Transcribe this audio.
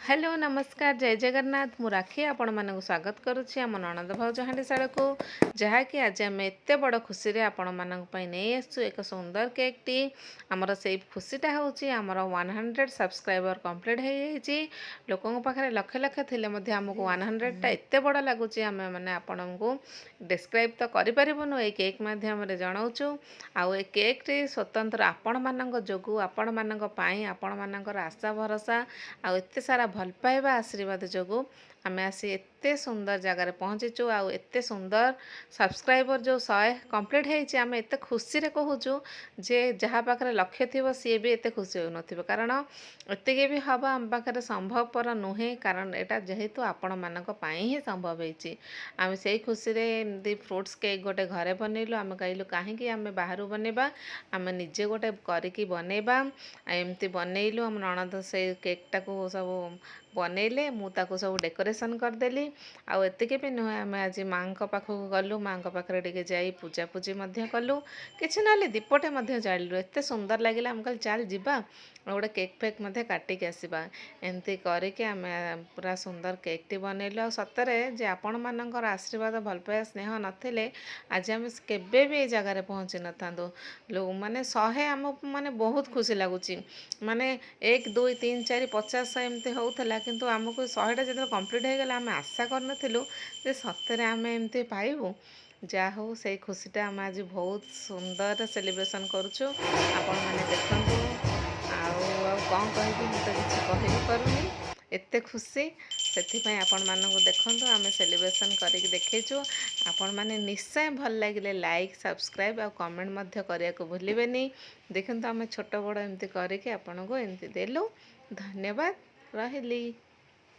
Hello, ନମସ୍କାର, ଜୟ ଜଗନ୍ନାଥ। ମୁଁ ରାକ୍ଷୀ ଆପଣମାନଙ୍କୁ ସ୍ୱାଗତ କରୁଛି ଆମ ନଣନ୍ଦ ଭାଉଜ ହାଣ୍ଡିଶାଳକୁ, ଯାହାକି ଆଜି ଆମେ ଏତେ ବଡ଼ ଖୁସିରେ ଆପଣମାନଙ୍କ ପାଇଁ ନେଇ ଆସିଛୁ ଏକ ସୁନ୍ଦର କେକ୍ଟି। ଆମର ସେଇ ଖୁସିଟା ହେଉଛି ଆମର 100 ସବସ୍କ୍ରାଇବର କମ୍ପ୍ଲିଟ୍ ହେଇଯାଇଛି। ଲୋକଙ୍କ ପାଖରେ ଲକ୍ଷ ଲକ୍ଷ ଥିଲେ ମଧ୍ୟ ଆମକୁ 100ଟା ଏତେ ବଡ଼ ଲାଗୁଛି, ଆମେ ମାନେ ଆପଣଙ୍କୁ ଡେସ୍କ୍ରାଇବ୍ ତ କରିପାରିବୁନୁ, ଏଇ କେକ୍ ମାଧ୍ୟମରେ ଜଣାଉଛୁ। ଆଉ ଏ କେକ୍ଟି ସ୍ୱତନ୍ତ୍ର ଆପଣମାନଙ୍କ ଯୋଗୁଁ, ଆପଣମାନଙ୍କ ପାଇଁ, ଆପଣମାନଙ୍କର ଆଶା ଭରସା ଆଉ ଏତେ ସାରା ଭଲ ପାଇବା ଆଶୀର୍ବାଦ ଯୋଗୁଁ ଆମେ ଆସି ଏତେ ସୁନ୍ଦର ଜାଗାରେ ପହଞ୍ଚିଛୁ। ଆଉ ଏତେ ସୁନ୍ଦର ସବସ୍କ୍ରାଇବର ଯେଉଁ 100 କମ୍ପ୍ଲିଟ୍ ହେଇଛି, ଆମେ ଏତେ ଖୁସିରେ କହୁଛୁ ଯେ ଯାହା ପାଖରେ ଲକ୍ଷ୍ୟ ଥିବ ସିଏ ବି ଏତେ ଖୁସି ହେଉନଥିବ, କାରଣ ଏତିକି ବି ହେବା ଆମ ପାଖରେ ସମ୍ଭବପର ନୁହେଁ, କାରଣ ଏଇଟା ଯେହେତୁ ଆପଣମାନଙ୍କ ପାଇଁ ହିଁ ସମ୍ଭବ ହେଇଛି। ଆମେ ସେଇ ଖୁସିରେ ଏମିତି ଫ୍ରୁଟ୍ସ କେକ୍ ଗୋଟେ ଘରେ ବନେଇଲୁ। ଆମେ କହିଲୁ, କାହିଁକି ଆମେ ବାହାରୁ ବନେଇବା, ଆମେ ନିଜେ ଗୋଟେ କରିକି ବନେଇବା। ଏମିତି ବନେଇଲୁ। ଆମ ନଣନ୍ଦ ସେଇ କେକ୍ଟାକୁ ସବୁ ବନେଇଲେ, ମୁଁ ତାକୁ ସବୁ ଡେକୋରେସନ୍ କରିଦେଲି। ଆଉ ଏତିକି ବି ନୁହେଁ, ଆମେ ଆଜି ମାଆଙ୍କ ପାଖକୁ ଗଲୁ। ମାଆଙ୍କ ପାଖରେ ଟିକେ ଯାଇ ପୂଜାପୂଜି ମଧ୍ୟ କଲୁ, କିଛି ନହେଲେ ଦୀପଟେ ମଧ୍ୟ ଜାଳିଲୁ। ଏତେ ସୁନ୍ଦର ଲାଗିଲା, ଆମେ କହିଲି ଚାଲ ଯିବା ଆଉ ଗୋଟେ କେକ୍ ଫେକ୍ ମଧ୍ୟ କାଟିକି ଆସିବା। ଏମିତି କରିକି ଆମେ ପୁରା ସୁନ୍ଦର କେକ୍ଟି ବନେଇଲୁ। ଆଉ ସତରେ ଯେ ଆପଣମାନଙ୍କର ଆଶୀର୍ବାଦ, ଭଲ ପାଇବା, ସ୍ନେହ ନଥିଲେ ଆଜି ଆମେ କେବେ ବି ଏଇ ଜାଗାରେ ପହଞ୍ଚି ନଥାନ୍ତୁ। ମାନେ 100 ଆମକୁ ମାନେ ବହୁତ ଖୁସି ଲାଗୁଛି। ମାନେ 1, 2, 3, 4, 50 ଏମିତି ହେଉଥିଲା, କିନ୍ତୁ ଆମକୁ 100ଟା ଯେତେବେଳେ କମ୍ପ୍ଲିଟ୍ ହେଇଗଲା, ଆମେ ଆଶା କରିନଥିଲୁ ଯେ ସତରେ ଆମେ ଏମିତି ପାଇବୁ। ଯାହା ହଉ, ସେଇ ଖୁସିଟା ଆମେ ଆଜି ବହୁତ ସୁନ୍ଦର ସେଲିବ୍ରେସନ୍ କରୁଛୁ। ଆପଣମାନେ ଦେଖନ୍ତୁ। ଆଉ ଆଉ କ'ଣ କହିବି, ମୁଁ ତ କିଛି କହିବି ପାରୁନି, ଏତେ ଖୁସି। ସେଥିପାଇଁ ଆପଣମାନଙ୍କୁ ଦେଖନ୍ତୁ, ଆମେ ସେଲିବ୍ରେସନ୍ କରିକି ଦେଖେଇଛୁ। ଆପଣମାନେ ନିଶ୍ଚୟ ଭଲ ଲାଗିଲେ ଲାଇକ୍, ସବସ୍କ୍ରାଇବ୍ ଆଉ କମେଣ୍ଟ ମଧ୍ୟ କରିବାକୁ ଭୁଲିବେନି। ଦେଖନ୍ତୁ, ଆମେ ଛୋଟ ବଡ଼ ଏମିତି କରିକି ଆପଣଙ୍କୁ ଏମିତି ଦେଲୁ। ଧନ୍ୟବାଦ, ରହିଲି।